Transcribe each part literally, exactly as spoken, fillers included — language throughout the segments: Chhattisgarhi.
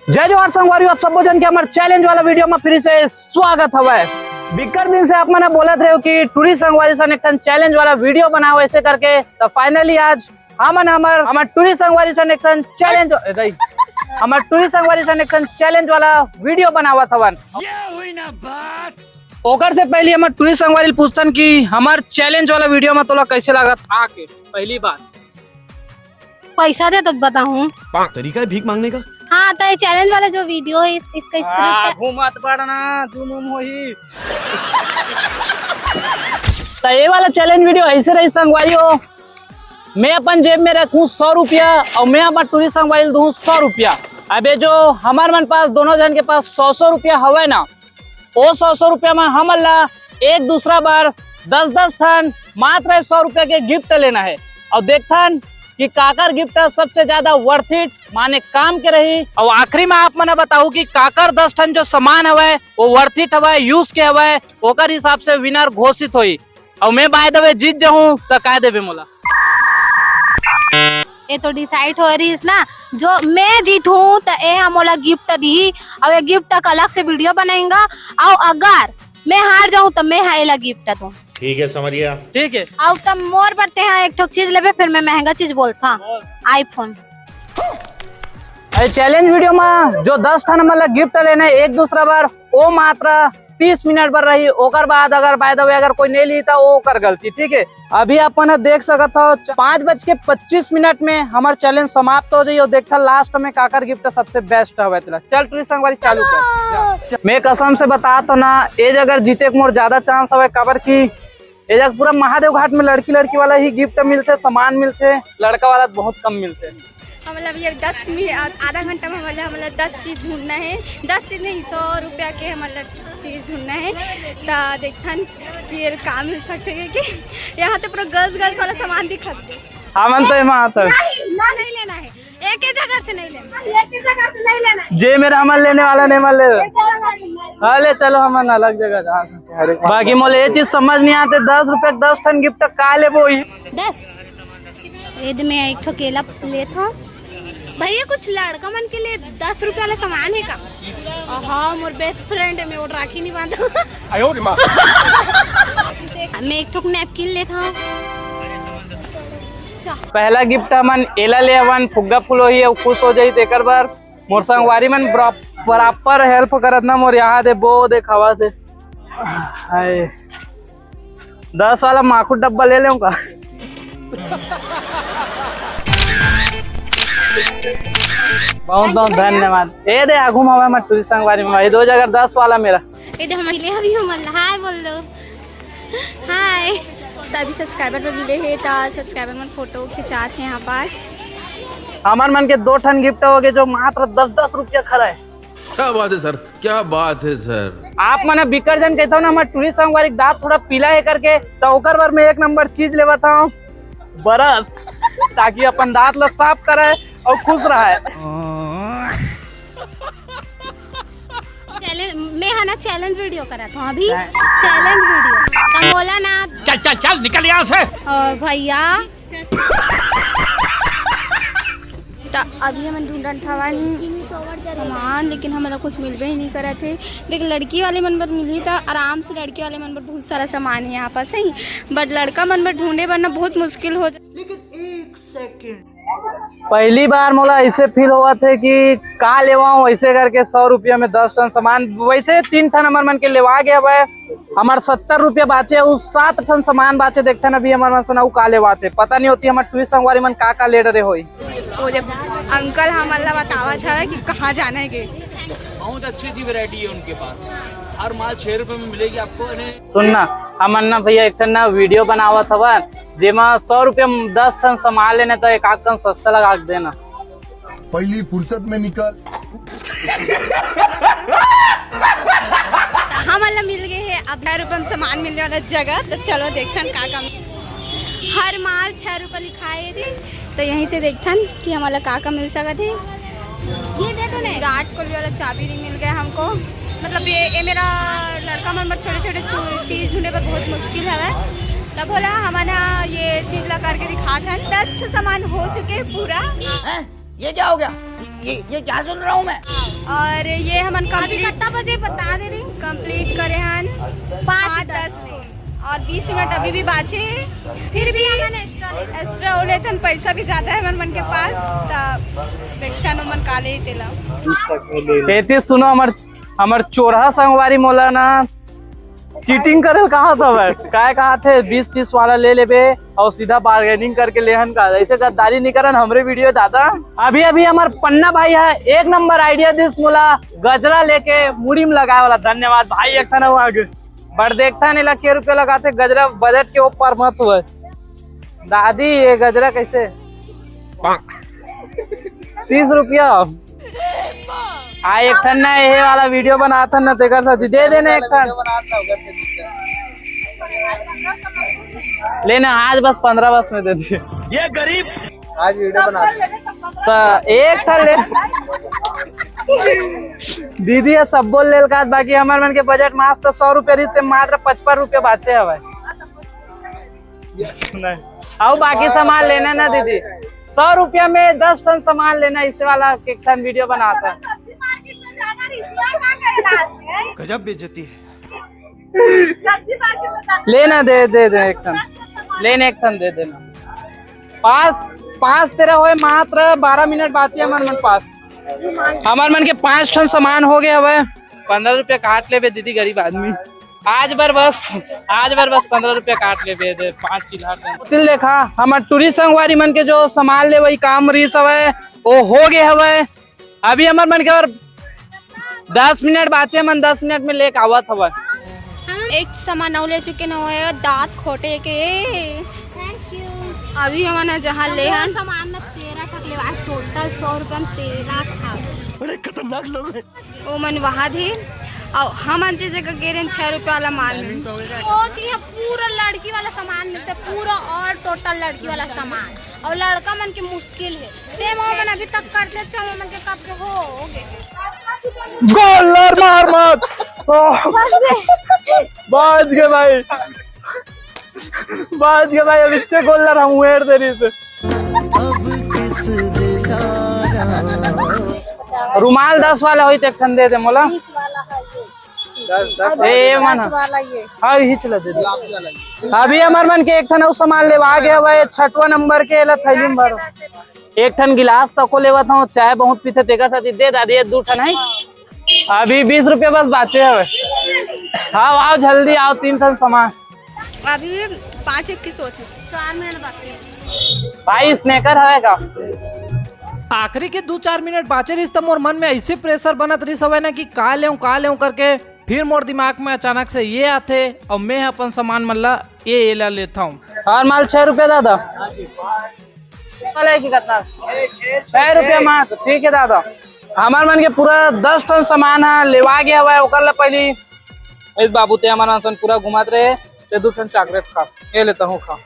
जय जोहार संगवारी, आप सब्बो झन के हमर चैलेंज वाला वीडियो में फिर से स्वागत हवय। बिक्कर दिन से आप मन ह बोलत रहे हो कि टूरी संगवारी सन एक ठन चैलेंज वाला वीडियो बनाओ ऐसे करके, तो फाइनली आज हमन हमर हमर टूरी संगवारी सन एक ठन चैलेंज, ए दाई, हमर टूरी संगवारी सन एक ठन चैलेंज वाला वीडियो बनावत हवन। ये हुई ना बात। ओकर से पहले हमर टूरी संगवारी ल पूछथन कि हमर चैलेंज वाला वीडियो में तोला कैसे लागत आके पहली बार। पैसा दे तो बताऊं। तरीका है भीख मांगने का। हाँ, तो ये चैलेंज वाला जो वीडियो है, इस, इसका स्क्रिप्ट है। घूमत पड़ना जुमुम होही। तो ये वाला चैलेंज वीडियो ऐसे रही संगवारी हो, मैं अपन जेब में रखूं सौ रुपया और मैं अपन टूरी संगवारी ल दूं सौ रुपया। अबे जो हमर मन पास दोनों जन के पास सौ सौ रुपया हवय ना, ओ सौ सौ रुपया में हमन ला एक दूसरा बर दस दस ठन मात्र सौ रुपया के गिफ्ट लेना है और देखथन कि काकर गिफ्ट सबसे ज्यादा वर्थ इट माने काम के रही। और आखिरी में आप मन बताहू कि काकर दस ठन जो सामान हवय वो वर्थ इट हवय, यूज के हवय, ओकर हिसाब से विनर घोषित होई। और मैं बाय द वे जीत जाहूं तो का देबे मोला? ये तो डिसाइड हो रहीस ना, जो मैं जीतूं तो ए हा मोला गिफ्ट दी और ये गिफ्ट तक अलग से वीडियो बनाएंगा। और अगर मैं हार जाऊं तो मैं हा एला गिफ्ट दूं। ठीक है, समझ गया। ठीक है। और तब मोर बर ते हा एक ठो चीज लेबे, फिर मैं महंगा चीज बोलता, आईफोन। अरे चैलेंज वीडियो में जो दस ठन हमन ला गिफ्ट लेने एक दूसरा बर, वो मात्र तीस मिनट बर रही। ओकर बाद अगर बाय द वे अगर कोई नहीं ली तो ओकर गलती, ठीक है। अभी अपन ह देख सकत हो पाँच बज के पच्चीस मिनट में हमर चैलेंज समाप्त हो जाई और देखथन लास्ट में काकर गिफ्ट सबसे बेस्ट हवे तेला। चल टूरी संगवारी चालू कर। मैं कसम से बतात हो ना, एज अगर जीते के मोर ज्यादा चांस हवे, काबर कि ए जगह पूरा महादेव घाट में लड़की लड़की वाला ही गिफ्ट मिलथे, सामान मिलथे, लड़का वाला बहुत कम मिलथे। हम मतलब ये दस मिनट, आधा घंटा में मतलब हम मतलब दस चीज ढूंढना है, दस चीज नहीं, सौ रुपया के हम मतलब चीज ढूंढना है। तो देखथन कि ये का मिल सकते है कि यहाँ तो पूरा गर्ल्स गर्ल्स वाला सामान दिखत हे। हमन तो एमा आथन। नहीं, ना नहीं लेना है, एक ही जगह से नहीं लेना। एक ही जगह से नहीं लेना है। जे मेरा हमन लेने वाला नहीं मन ले। एक जगह से नहीं लेना। हाँ, ले चलो, हमन अलग जगह जा सकते हैं। बाकी मोला ये चीज समझ नहीं आते, दस रुपया के दस ठन गिफ्ट का लेबो ही? दस। एदे में एक ठो केला लेत हूँ। भैया, कुछ लड़का मन के लिए दस रुपया वाला सामान है का? हाँ, मोर बेस्ट फ्रेंड है, मैं वो राखी नहीं बांधा। आयो रे माँ। मैं एक ठो नैपकिन लेत हूँ। पहला गिफ्ट हमन एला ले हवन, फुग्गा फूल होही अउ खुश हो जाही तेकर बर। मोर संगवारी मन बरा-, बराबर हेल्प करत ना, मोर यहाँ दे बो देखावत हे। हाय, दस वाला माखुर डब्बा ले लेऊं का? बहुत बहुत धन्यवाद। ए दे आगू में हवय, मैं टूरी संगवारी में भाई, दो हजार दस वाला मेरा। ए दे हमर ले अभी हमन ला हाय बोल दो। हाय। तो अभी सब्सक्राइबर पर मिले हे, तो सब्सक्राइबर मन फोटो खिंचात हे यहाँ पास। हमर मन के दो ठन गिफ्ट हो गए, जो मात्र दस दस रुपया खरा है। क्या बात है सर, क्या बात है सर। आप मन बिकर जन कहता ना, मैं टूरी संगवारी के दांत थोड़ा पीला है करके, तो ओकर बर मैं एक नंबर चीज लेवत हूँ, बरस, ताकि अपन दांत ला साफ करे और खुश रहे। चैलेंज, मैं है ना चैलेंज वीडियो करत हूँ अभी। Challenge video. तो बोला ना। चल, चल, चल, निकल यहाँ से। और भैया। तो अभी हमन ढूंढत हवन सामान, लेकिन हमन ला कुछ मिलबे ही नहीं करत हे। देख, लड़की वाले मन बर मिलही त आराम से लड़की वाले मन बर बहुत सारा सामान है यहाँ पास, सही, बट लड़का मन बर ढूंढे बर ना बहुत मुश्किल हो जा। लेकिन एक सेकंड। पहली बार मोला ऐसे फील होवत हे कि का लेवाऊं, ऐसे करके सौ रुपया में दस ठन सामान, वैसे तीन ठन हमर मन के लेवा गया हवय। हमर सत्तर रुपया बाचे, अउ सात ठन सामान बाचे। देखथन अभी हमर मन से ना उ का लेवाथे, पता नहीं होती हमर टूरी संगवारी मन का का ले डरे होई। वो जब अंकल हमन ला बतावत हवे कि कहाँ जाना है के। बहुत अच्छी अच्छी वैरायटी है उनके पास, हर माल छह रुपए में मिलेगी आपको। इन्हें सुन ना, हमन ना भैया एक ठन ना वीडियो बनावत हवन, जेमा सौ रुपया में दस ठन सामान लेने तो एक आध ठन सस्ता लगा के देना। पहली फुर्सत में निकल। हमन ला मिल गए है अब छह रुपया में सामान मिलने वाला जगह, तो चलो देखथन का का। हर माल छह रुपया लिखाए हे, तो यहीं से देखथन कि हमन ला का का मिल सकत हे। ये दे दो ना। विराट कोहली वाला चाबी रिंग मिल गया हमको, मतलब ये, ये मेरा लड़का मन बर छोटे छोटे चू-, चीज ढूंढे पर बहुत मुश्किल हवे। तब बोला हमन हा ये चीज ला करके दिखात हन। दस ठो सामान हो चुके पूरा। हैं? ये क्या हो गया? ये ये क्या सुन रहा हूँ मैं? और ये हमन अभी complete कितना बजे बता दे रही? Complete करे हन पाँच दस को। और बीस मिनट अभी भी बाचे हे। फिर भी हमन extra ले, extra वो लेथन, पैसा भी ज्यादा है हमन मन के पास। त देखथन ओमन का ले तेला। एती सुनो, हमर हमर चोरहा संगवारी मोला ना चीटिंग करे कहा था भाई। काय कहा थे, बीस तीस वाला ले लेबे और सीधा बार्गेनिंग करके लेहन का, ऐसे गद्दारी नहीं करन हमरे वीडियो दादा। अभी अभी हमार पन्ना भाई है, एक नंबर आइडिया दिस मोला, गजरा लेके मुड़ी में लगाए वाला। धन्यवाद भाई। एक ठन आगे बड़ देखता नहीं ला के रुपया लगाते गजरा, बजट के ऊपर मत हुआ। दादी, ये गजरा कैसे? तीस रुपया। आ, एक ठन ना, ये वाला वीडियो बनाथन ना, तेकर साथ दे देना एक ठन। लेना आज बस पन्द्रह बस में दे दे। ये गरीब आज वीडियो बना। स-, एक ठन ले। दीदी, ये सब बोल लेल का, बाकी हमार मन के बजट मास तो सौ रुपया रहिस, ते मात्र पचपन रुपया बाचे हवय। नहीं। अउ बाकी सामान लेना ना दीदी, सौ रुपया में दस ठन सामान लेना, इसे वाला एक ठन वीडियो बनाता। सब्जी मार्केट में जाना रिसिया का करे लाते हैं? गजब बेइज्जती है। सब्जी मार्केट में जाना लेना दे, दे दे एक ठन, लेना एक ठन दे देना। पाँच, पाँच तेरा होए, मात्र बारह मिनट बाचे हमारे मन पास। हमार मन के पाँच ठन सामान हो गए हवय। पन्द्रह रुपया काट लेबे दीदी, गरीब आदमी। आज बर बस, आज बर बस पन्द्रह रुपया काट लेबे, दे पाँच चिल्हार दे। तिल देखा, हमर टूरी संगवारी मन के जो सामान ले वही काम रहीस हवय, वो हो गए हवय। अभी हमर मन के और दस मिनट बाचे, मन दस मिनट में लेके आवत हवय। हम एक सामान अउ ले चुके न होए, दांत खोटे के। Thank you। अभी हमन ह जहाँ ले हन सामान न तेरह ठक लेवा, टोटल सौ रुपया में तेरह ठक। अरे खतरनाक लोग हैं। ओ मन वहाँ थे, अउ हमन जे जगह गे रहेन छह रुपया वाला माल में। वो जी ह पूरा लड़की वाला सामान मिलता, पूरा और टोटल लड़की वाला सामान, अउ लड़का मन के मुश्किल है। ते वो मन अभी तक करते, चो मन के कब के हो, हो गए। गोलर मार मत। बाज गए भाई, बाज गए भाई, अब इच्छे गोलर हम वेट दे रही थे। रुमाल दस वाला होई त एक ठन दे दे मोला। ए, ए, मन। हाँ, यही चला दे दे। अभी हमर मन के एक ठन अउ सामान लेवा गया भाई, छठवा नंबर के, एला थैली में भरो। एक ठन गिलास तको लेवत हूँ, चाय बहुत पीथे, तेकर साथ दे दादी, ये दू ठन है। अभी बीस रुपया बस बाचे हवे। हाँ, आओ जल्दी आओ, तीन ठन सामान। अभी पाँच इक्कीस होत हे, चार मिनट बाकी हे। भाई, स्नैकर हवे का? आखिरी के दू चार मिनट बाचे रहिस त मोर मन में ऐसे प्रेशर बनत रहिस हवय ना कि का लेऊं, का लेऊं करके। फिर मोर दिमाग में अचानक से ये आथे अउ मैं अपन सामान मन ला ये, ये ला लेथव। हर माल छह रुपया दादा। वाला है कि कितना? छह रुपया मात्र। ठीक है दादा, हमार मन के पूरा दस ठन सामान ह लेवा गया हवय। ओकर ला पहली इस बाबू ते हमार मन सन पूरा घुमात रहे, ते दू ठन चॉकलेट खा, ये ले तहूँ खा,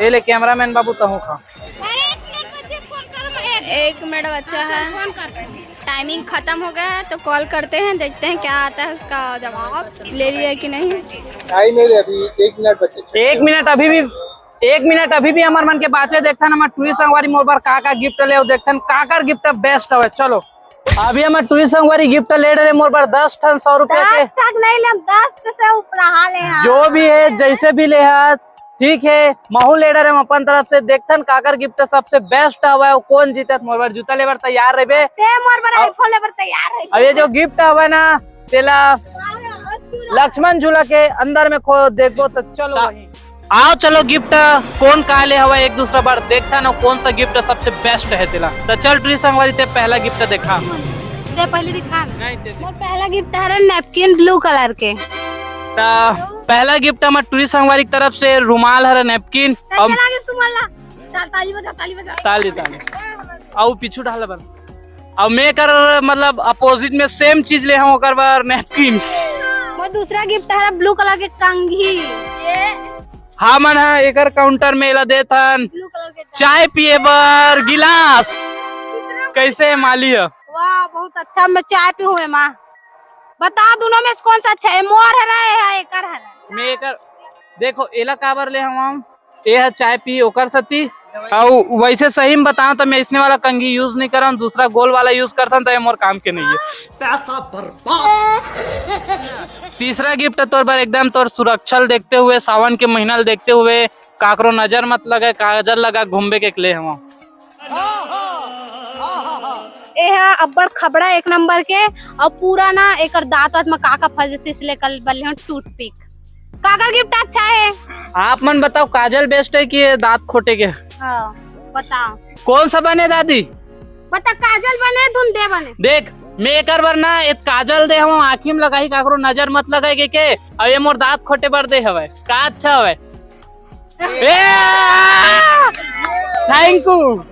ये ले कैमरामैन बाबू तहूँ खा। अरे, एक मिनट बच्चे, फोन करो, मैं एक एक मिनट बच्चा है। फोन कर। टाइमिंग खत्म हो गया है, तो कॉल करते हैं, देखते हैं क्या आता है उसका जवाब, ले लिया कि नहीं। टाइम है अभी, एक मिनट बच्चे। एक मिनट अभी भी, एक मिनट अभी भी हमार मन के बाचे। देखथन हमार टूरी संगवारी मोर बर का का गिफ्ट ले, देखथन काकर गिफ्ट बेस्ट हवे। चलो, अभी हमार टूरी संगवारी गिफ्ट ले रहे मोर बर दस ठन सौ रुपया के। दस ठक नहीं ले, हम दस से ऊपर ले हन। जो भी है, जैसे भी ले हस, ठीक है, महू ले रहे हम अपन तरफ से। देखथन काकर गिफ्ट सबसे बेस्ट हवे, अउ कौन जीतत। मोर बर जूता ले बर तैयार रहिबे। ते मोर बर अब iPhone ले बर तैयार रहिबे। अब ये जो गिफ्ट हवे ना, तेला लक्ष्मण झूला के अंदर में खो देखबो तो चलो ता- वहीं। आओ चलो गिफ्ट कौन का ले हवा एक दूसरा बार देखथन अउ कौन सा गिफ्ट सबसे बेस्ट है तेला। तो चल टूरी संगवारी ते पहला गिफ्ट देखा। दे पहले दिखा। नहीं, दे दे। मोर पहला गिफ्ट हरे नैपकिन ब्लू कलर के। ता पहला गिफ्ट हमार टूरी संगवारी की तरफ से रुमाल हरे नैपकिन। कैसे अउ लागे रुमाल ला? चल ताली बजा, ताली बजा। ताली, ताली। आओ पीछू ढाला बन। अउ मैं एकर मतलब अपोजिट में सेम चीज ले हूँ, ओकर बर नैपकिन। मोर दूसरा गिफ्ट हरा ब्लू कलर के कंघी। ये हमन ह एकर काउंटर में एला देथन ब्लू कलर के कंघी। चाय पिए बर गिलास। कैसे है माली ह? वाह, बहुत अच्छा। मैं चाय पीहूँ एमा। बता दोनों में से कौन सा अच्छा है, मोर हरा है या एकर हरा? मैं एकर, देखो एला काबर ले हूँ हम, ए ह चाय पी ओकर सती, अउ वैसे सही में बताओ तो मैं इसने वाला कंघी use नहीं करन, दूसरा गोल वाला use करथन, तो ये मोर काम के नहीं है। पैसा बर्बाद। तीसरा गिफ्ट तोर बर एकदम तोर सुरक्षा ल देखते हुए, सावन के महीना ल देखते हुए, काकरो नजर मत लगे, काजल लगा घूमबे के ले हवा। एहा अब्बड़ खबड़ा एक नंबर के, अउ पूरा ना एकर दांत वात म का का फंस जथे, इसलिए कल बल्ले हूँ टूथपिक। काकर गिफ्ट अच्छा है? आप मन बताओ, काजल बेस्ट है कि ये दांत खोटे के? हाँ, बताओ। कौन सा बने दादी? बता, काजल बने, धुन दे बने। देख, मैं एकर बर ना एक काजल दे हूँ, आँखी में लगाही, काकरो नजर मत लगाए के, के? अब ये मोर दांत खोटे बर दे हवे, का अच्छा हवे? ए! Thank you।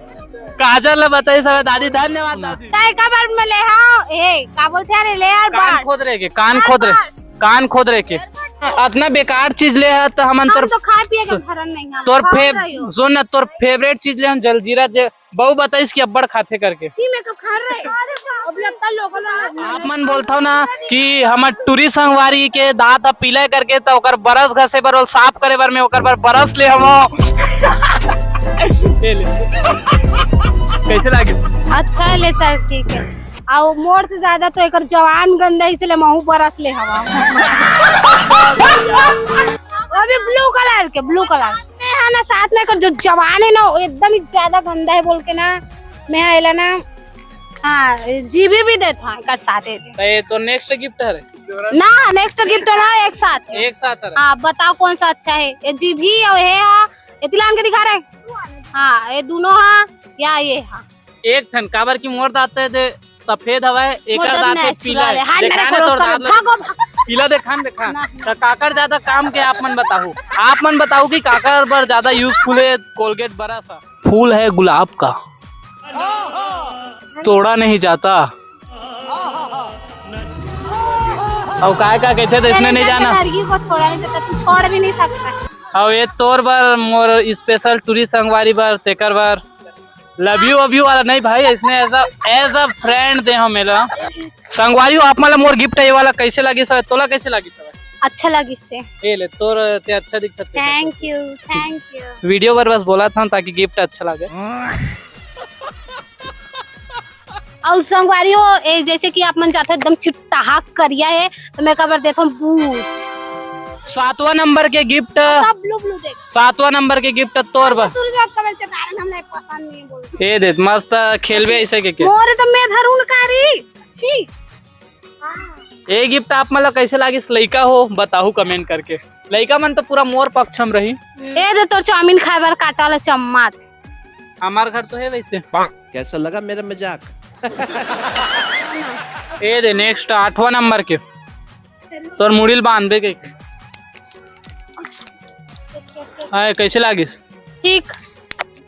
काजल ला बताई सब दादी, धन्यवाद दादी। तय का बर में ले हाँ, ए, का बोलते हैं रे, ले यार कान बार। खोद रहे के, कान यार खोद रहे, बार। कान खोद रहे के। अतना बेकार चीज ले है तो हमन हम तोर तो खाए पिए के सु-, भरन नहीं है, तोर खाओ फे-, रही हो। सुन ना, तोर फेवरेट चीज ले हम जलजीरा जे बहू बताइस कि अब्बड़ खाथे करके। छी, मैं कब खा रहे? अब लगता लोगों ने आप मन बोलथव ना कि हमर टूरी संगवारी के दांत ह पीला करके, त ओकर बरस घसे बर, ओल साफ करे बर मैं ओकर बर बरस ले हवं। ये ले। कैसे लागे? अच्छा है, लेता है, ठीक है। अउ मोर से ज्यादा तो एकर जवान गंदा, इसलिए महू बरस ले हवा। अभी ब्लू कलर के, ब्लू कलर में है ना, साथ में एकर जो जवान है ना, वो एकदम ही ज्यादा गंदा है बोल के ना, मैं एला ना, हाँ, जीभी भी देत हूँ एकर साथ है। तो ये तो नेक्स्ट गिफ्ट है रे। ना, नेक्स्ट गिफ्ट ना, एक साथ है। एक साथ है। हाँ, बताओ कौन सा अच्छा है, ये जीभी और ये हा, ये तिलान के दिखा रहे। हाँ, ये दोनों हा या ये हा। एक ठन, काबर की मोर दांत हे दे सफेद हवय, एकर दांत हे पीला। देखा ना तोर दांत ल, पीला देखा न देखा। त काकर ज्यादा काम के आप मन बताहू, आप मन बताहू कि काकर बर ज्यादा यूजफुल हे कोलगेट बरस ह। फूल है गुलाब का, तोड़ा नहीं जाता। अब काय का कहते थे इसने नहीं जाना। लड़की को छोड़ा नहीं सकता, तू छोड़ भी नहीं सकता। अब ये तोर बर मोर स्पेशल टूरी संगवारी बर तेकर बर लव यू अव यू वाला नहीं भाई, इसने as a as a friend दे हमें ला। संगवारी हो, आप मला मोर गिफ्ट ये वाला कैसे लगी सब, तोला कैसे लगी सब? अच्छा लगी से। ए ले तोर ते अच्छा दिखत हे। Thank you, thank you. Video बर बस बोला था ताकि गिफ्ट अच्छा लगे। अउ संगवारी हो, ए जैसे कि आप मन जाथे एकदम चिट्टाहा करिया हे, तो मैं काबर देथों बूच। सातवां नंबर के गिफ्ट। सब ब्लू ब्लू देख। सातवां नंबर के गिफ्ट तोर बर। सूरज रात का बेल चटा रहे, हम नहीं पसंद नहीं बोल। ए दे मस्त खेलबे ऐसे के के। मोरे तो मैं धरून कारी। छी। ए गिफ्ट आप मन ला कैसे लागिस लइका हो, बताहू कमेंट करके। लइका मन तो पूरा मोर पक्ष में रही। ए दे तोर चाउमीन खाए बर काटा वाला चम्मच। हमार घर तो है वैसे। कैसा लगा मेरा मजाक? ए दे नेक्स्ट आठवां नंबर के। तोर मुड़ी ल बांधबे के। हाँ, कैसे लागिस? ठीक।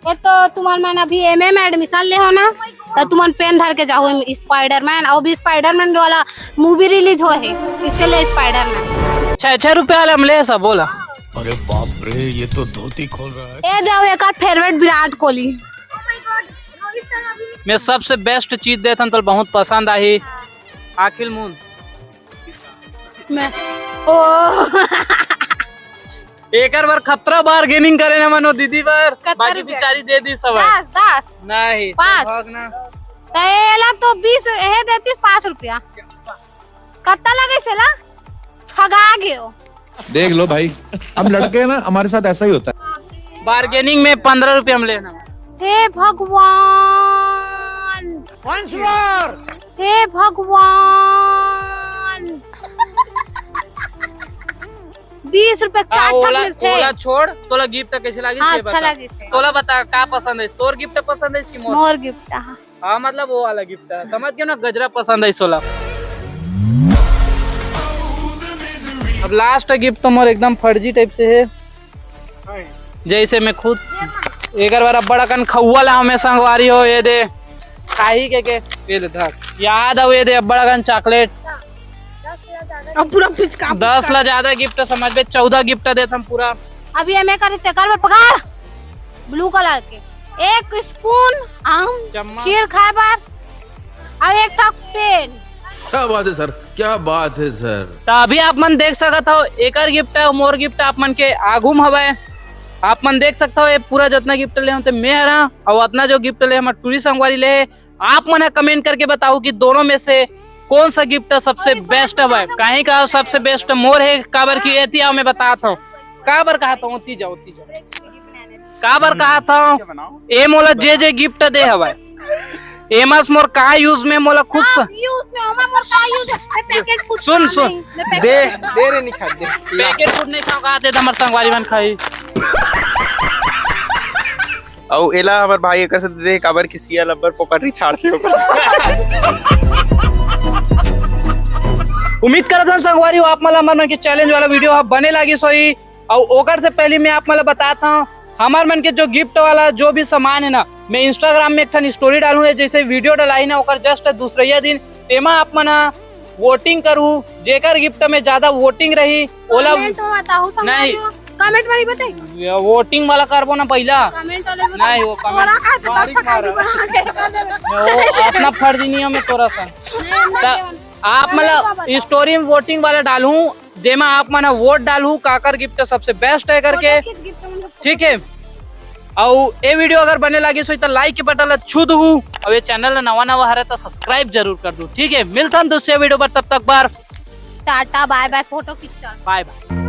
ये तो तुमन मन अभी एमए में एडमिशन ले हो ना, तो तुमन पेन धर के जाहू स्पाइडरमैन, अउ भी स्पाइडरमैन वाला मूवी रिलीज हो है, इससे ले स्पाइडरमैन। छह छह रुपया वाला हम ले सब बोला। अरे बाप रे, ये तो धोती खोल रहा है। ए जाओ, एकर फेवरेट विराट कोहली। मैं सबसे बेस्ट चीज देथन तो बहुत पसंद आही, आखिल मून। मैं ओ एकर बर खतरा बार्गेनिंग करे न मनो दीदी बर, कतका बाकी रुपया? बिचारी दे दी सब। दस, दस। नहीं, पाँच। भाग ना। त एला तो बीस, हे देतीस पाँच रुपया। कत्ता लगे सेला? ठगा गयो। देख लो भाई, हम लड़के हैं ना, हमारे साथ ऐसा ही होता है। बार्गेनिंग में पन्द्रह रुपया में लेना। हे भगवान। Once more। हे भगवान। बीस रुपया के हाँ, चार ठक ओला, मिलथे। ओला छोड़, तोला गिफ्ट कैसे लागिस हाँ, ये अच्छा बता। लागिस हे। तोला बता, का पसंद है? तोर गिफ्ट पसंद है इसकी मोर? मोर गिफ्ट, हाँ। हाँ, मतलब वो वाला गिफ्ट है, समझ गए ना, गजरा पसंद है सोला। अब लास्ट गिफ्ट तो मोर एकदम फर्जी टाइप से है, जैसे मैं खुद एकर बर अब्बड़ अकन खउआ ला हमें संगवारी हो, ये दे खाही के के, ये दे धर, याद आओ, ये दे अब्बड़ अकन चॉकलेट। अब पूरा पिचका दस ला ज्यादा गिफ्ट समझ बे, चौदह गिफ्ट देत हम पूरा। अभी हमें करे तेकर बर पकड़, ब्लू कलर के एक स्पून हम चम्मच। खीर खाए बर, अब एक ठक पेन। क्या बात है सर, क्या बात है सर। तो अभी आप मन देख सकत हो, एकर गिफ्ट है, मोर गिफ्ट आप मन के आगू में हवय। आप मन देख सकत हो, ये पूरा जतना गिफ्ट ले हों ते मैं हरा, अउ अतना जो गिफ्ट ले हमर टूरी संगवारी ले हे। आप मन ह कमेंट करके बताओ कि दोनों में से कौन सा गिफ्ट सबसे बेस्ट हवय। काहे का सबसे बेस्ट मोर हे, काबर कि एती आओ मैं बतात हूँ, काबर कहा था, ओती जाओ, ओती जाओ, काबर कहा था, ए मोला जे जे गिफ्ट दे हवय, एमस मोर का यूज में मोला खुश। हाँ, यूज में, ओमा मोर का यूज है? मैं पैकेट फूड सुन, खा सुन। नहीं, मैं पैकेट दे, दे रे, नहीं खा, दे। पैकेट फूड नहीं खाओ, कहा दे, हमर संगवारी मन खाई। अउ एला हमर भाई एकर से दे, काबर कि सिया लब्बर पोकट ही छाड़ते ओकर। उम्मीद करत हन संगवारी हो, आप मन ला हमर मन के चैलेंज वाला वीडियो ह बने लागिस होही। अउ ओकर से पहले मैं आप मन ला बतात हूँ, हमर मन के जो गिफ्ट वाला जो भी सामान है ना, मैं इंस्टाग्राम में एक ठन स्टोरी डालूँ, जैसे वीडियो डलाई ना, ओकर जस्ट दूसरैया दिन तेमा आप मन ह वोटिंग करू, जेकर गिफ्ट में ज्यादा वोटिंग रही, ओला कमेंट में बताओ, संगवारी नहीं। हो। कमेंट में ही बताई। ये वोटिंग वाला करबो ना पहिला। कमेंट वाले बताओ। नहीं, वो कमेंट तोरा का तो बारीक दस टका मारा। नहीं बना के वो अपना फर्जी नियम है तोरा सा। नहीं, नहीं, त नहीं, आप नहीं, मतलब नहीं, बताओ। स्टोरी में वोटिंग वाला डालूं, जेमा आप मन ह वोट डालहू, काकर गिफ्ट सबसे बेस्ट है करके। फोटो खींच गिफ्ट मन के फोटो ठीक है, अउ ए वीडियो अगर बने लागिस होही त लाइक के बटन ला छू दहू, अउ ये चैनल ला नवा नवा हरे त सब्सक्राइब जरूर कर दू। ठीक है, मिलथन दूसरे वीडियो पर, तब तक बर टाटा, बाय बाय, फोटो खींच। बाय बाय।